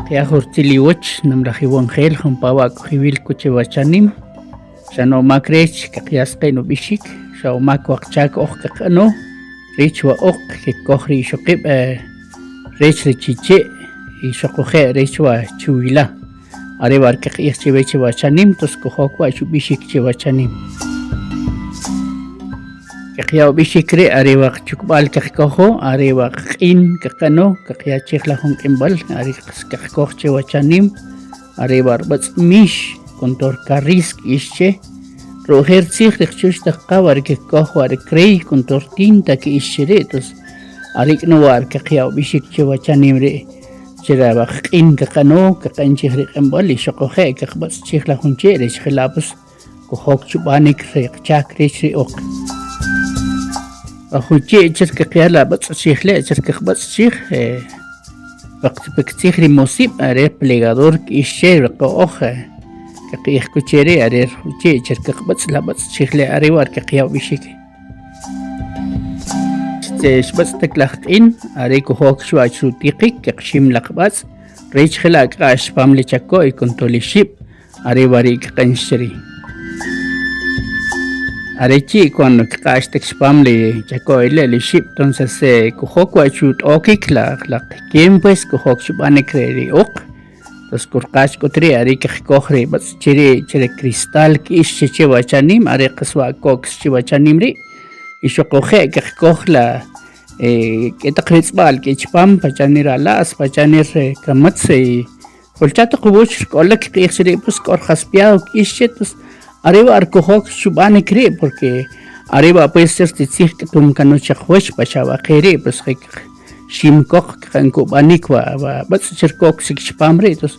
Qya jurtzil iwach namlaj iwonjel jumpa wa' kujiwil kuche wachanim xa no mak rech kaqyas qen ub'ixik xa umak waqchak oj kaq'ano rech wa oq kikoj ri ixoqib' rech ri chiche' y xuquje' rech wa chuwila are wa kaq'ij chiwe chi wachanim tos kujok wa' chub'ixik chi wachanim. Kaqya ub'ixik ri' are wa qchukb'al kaqkojo are wa q'in kaqano kaqya chij la jun q'inb'al are kaqkoj che wachanim are wa rb'atz' mix kontor karris k'ix che rojer tzij ri qchux taq qaw are kikoj wa ri crey kontor tinta k'ix che ri' tos are k'no wa kaqya ub'ixik che wachanim ri' che ra wa q'in kaqano kaq'an chij ri q'inb'al y xuquje' kaqb'atz' chij la jun che' rech jela' pues kujok chub'anik ri qchak rech ri oq. Juchi' cher kaqya la b'atz' chij le' cher kaqb'atz' chij pek tzij ri mosib' are plegador k'ix che ri qo'oj kaq'ij k'u che ri' are juchi' cher kaqb'atz' la b'atz' chij le' are wa' kaqya ub'ixik. Xb'atz' tak laj q'in are kujok xwa' chutiqik kaqxim laq b'atz' rech jela' k'ax pam le chako' y con tolixib' Are wari' kq'anx ri. Are chi' cuando kq'ax tak chpam li chako'y le' li xib' entonces kujok wa' chut'okik la la qkem pues kujok chub'anik re ri uq entonces kurqax k'ut ri' are kqkoj ri b'atz' chiri' che ri cristal k'ix che che wachanim are qas wa' koks chi wachanim ri' y xuquje' kqkoj la k'i taq ritz'b'al k'i chpam pacha' nir ala's pacha' nir kamatz y Jolcha taq uwach k'olik q'ij chiri' pues k'o jaspiado k'ix che pues are wa' rkojok chub'anik ri' porque are wa' pues cher ti tzij k'utum kanoq chaqwach pacha' wa qe ri' pues xim koq kqan kub'anik wa wa b'atz' cher kok chik chpam ri' tos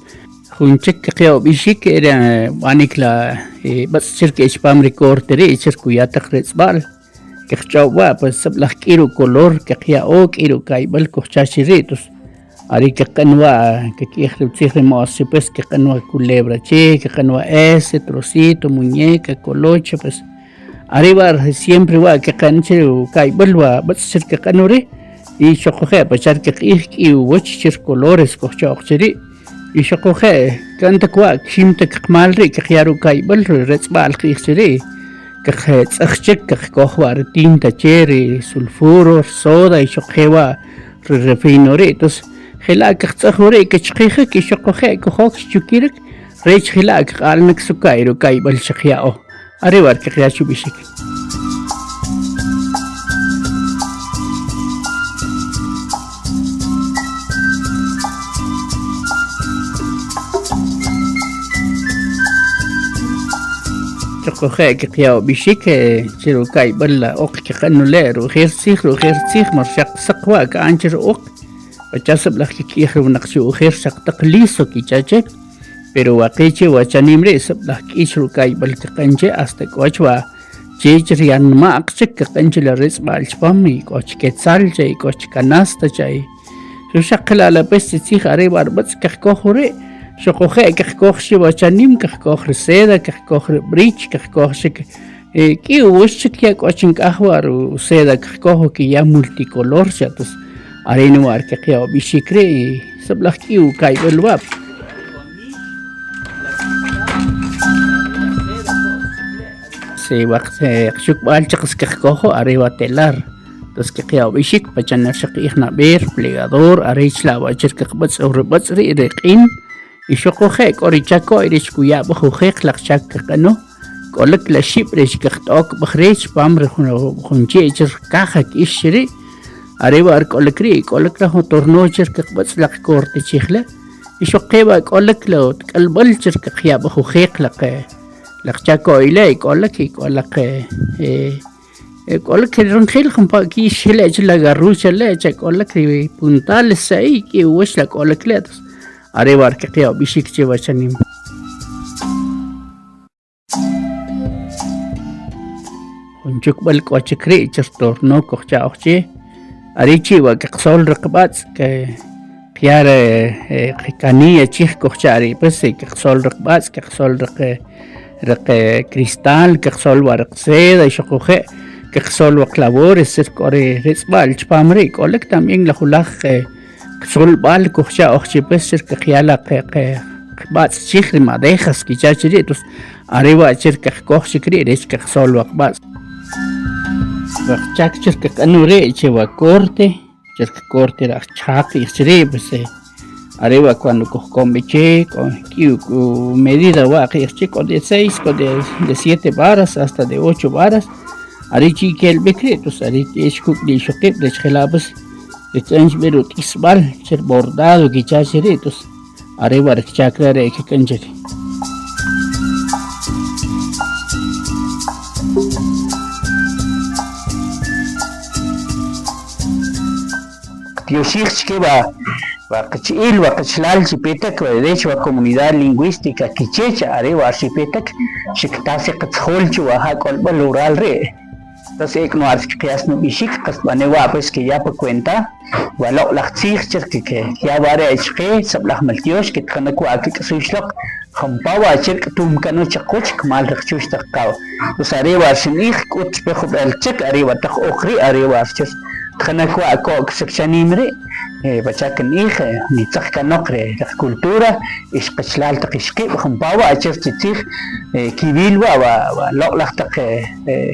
jun chik kqya ub'ixik era b'anik la b'atz' cher ke chpam ri corte ri' cher kuya taq retz'b'al Kqch'ob' wa' pues sib'alaj k'i rukolor kqya'o k'i rukayb'al kujcha chi ri' tos are kqan wa' kk'ij ri utzij ri mo's chi pues kqan wa culebra che kqan wa ese trocito muñeca colocha pues are wa' siempre wa' kqan che rukayb'al wa b'atz' che kqan ri' y xuquje' pacha' kq'ij k'i uwach che colores kujcha'oq chi ri' y xuquje' kan taq wa' kxim taq qmal ri' kqya rukayb'al ri retz'b'al q'ij chi ri' Kqetz'aj chik kqkoj wa' ri tinta che ri sulfuro, soda y xuquje' wa' ri refino ri'. Entonces jela' kqtz'aj wari' kchqijik y xuquje' kojok xchukirik rech jela' kq'alnik suka'y ruk'ayb'al xqya'o. Are wa' kqya chub'ixik. Xuquje' kqya ub'ixik che ruka'yb'al la oq kq'an ule' ru'jir tzij ru'jir tzij mar xaq saq wa' ka'an che ri oq pacha' sib'alaj kik'ij ri winaq che ujer xaq taq liso kicha' che pero waqi' che wachanim ri' sib'alaj k'ix ruka'yb'al kq'an che hasta k'o wa Chech ri anma'q chik kaq'an che la retz'b'al chpam y k'o chi quetzal cha y k'o chi canasta cha y xaq qila la pes chi tzij are b'arb'atz kaqkoj ri' xuquje' kaqkoj chi wachanim kaqkoj ri seda kaqkoj ri b'rich kaqkoj chik k'i uwach chik ya k'o chi nk'aj wa ru seda kaqkoj ki ya multicolor cha tos are ne wa' kaqya ub'ixik ri' y sib'alaj k'i ukayb'al wa'. Si waq qxukb'al che qas kaqkojo are wa telar tos kqya ub'ixik pacha ner xaq q'ij nab'er plegador are chla' wa cher kaqb'atz' rib'atz' ri' ri q'in y xuquje' k'o ri chako' rech kuya' b'aj jujeq laq chak kaq'ano k'olik la xib' rech kaqt'ok b'aj rech pam ri jun che' cher caja k'ix chiri' are wa' k'olik ri' k'olik la jun torno cher kaqb'atz' laq corte chij la' y xuquje' wa' k'olik la k'alb'al cher kaqya' b'aj jujeq laq Laq chako'yle k'olik y k'olik k'olik ronojel jumpa' kix le' che la garrucha le' che k'olik ri puntales ahí k'i uwach la k'olik le' are wa' kqya ub'ixik che wachanim. Jun chukb'al k'o chik ri' che torno kujcha'oj che are chi' wa kqsol ri qb'atz' ke Qya ri qkanilla chij kujcha' ri' pues kqsol ri qb'atz' kqsol ri ri cristal kqsol wa ri qseda y xuquje' kqsol wa qlabores k'o ri ritz'b'al chpam ri' k'olik también la julaj. Solb'al kujcha' oj chi pues che kqya la qe qe qb'atz' chij ri madejas kicha chi ri' tos are wa' che kqkoj chik ri' rech kqsol wa qb'atz'. Wa qchak che kq'anu ri' che wa corte, che kcorte ri ajchaq ij chri' pues are wa' cuando kujkon b'i che k'o k'i medida wa' qi'j che k'o de seis, k'o de siete varas hasta de ocho varas are chi' kel b'ik ri' tos are ke'ex kuk' ri ixoqib' rech jela' pues Rech xb'e ruk' k'isb'al che bordado kicha che ri' tos are wa' ri kichak ri are' kik'an che ri'. Qtyoxij chke wa wa qachi'il wa qachalal chi petek wa rech wa comunidad lingüística Quiché cha are wa xipetek xikta si qatzjol chu wa ja k'olb'al rural ri'. Entonces ek' no are kqyas nub'ixik qas b'ane wa' pues kiya pa cuenta wa loq'laj tzij che kya wa are' chqe sab'laj maltyox kitqanak wa' kik'asux loq jampa' wa' che k'utum kano chaqwach kmal ri qchux taq qaw. Pues are wa' xinb'ij k'ut xpe jub'al chak are wa' taq uq ri' are wa' che tqanak wa' ko'k chik chanim ri' pacha' kinb'ij mitzaq kanoq ri cultura ix qachalal taq ixqib' jampa' wa' che chi tzij kiwil wa' wa loq'laj taq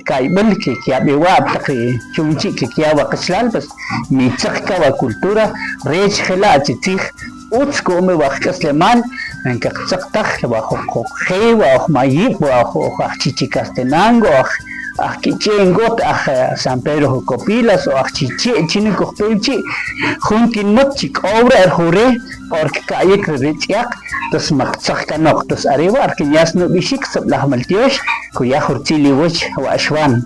Ka'yb'al kkiya b'i wa' taq ri chun chi' kkiya wa qachalal pues mitzaq ka wa cultura rech jela' chi tzij utz ku'm wa qk'aslemal man kaqtzaq taj wa oj wa oj mayib' wa oj aj Chichicastenango aj aj K'iche' ngot aj San Pedro Jocopilas o aj Chi Che' chin kujpe wi chi' jun tinmit chi k'ow re' jure or kka'yik ri ritz'yaq tos maqtzaq kanoq tos are wa' kinyas nub'ixik sib'alaj maltyox Kuya jurtzil iwach wa Xwan.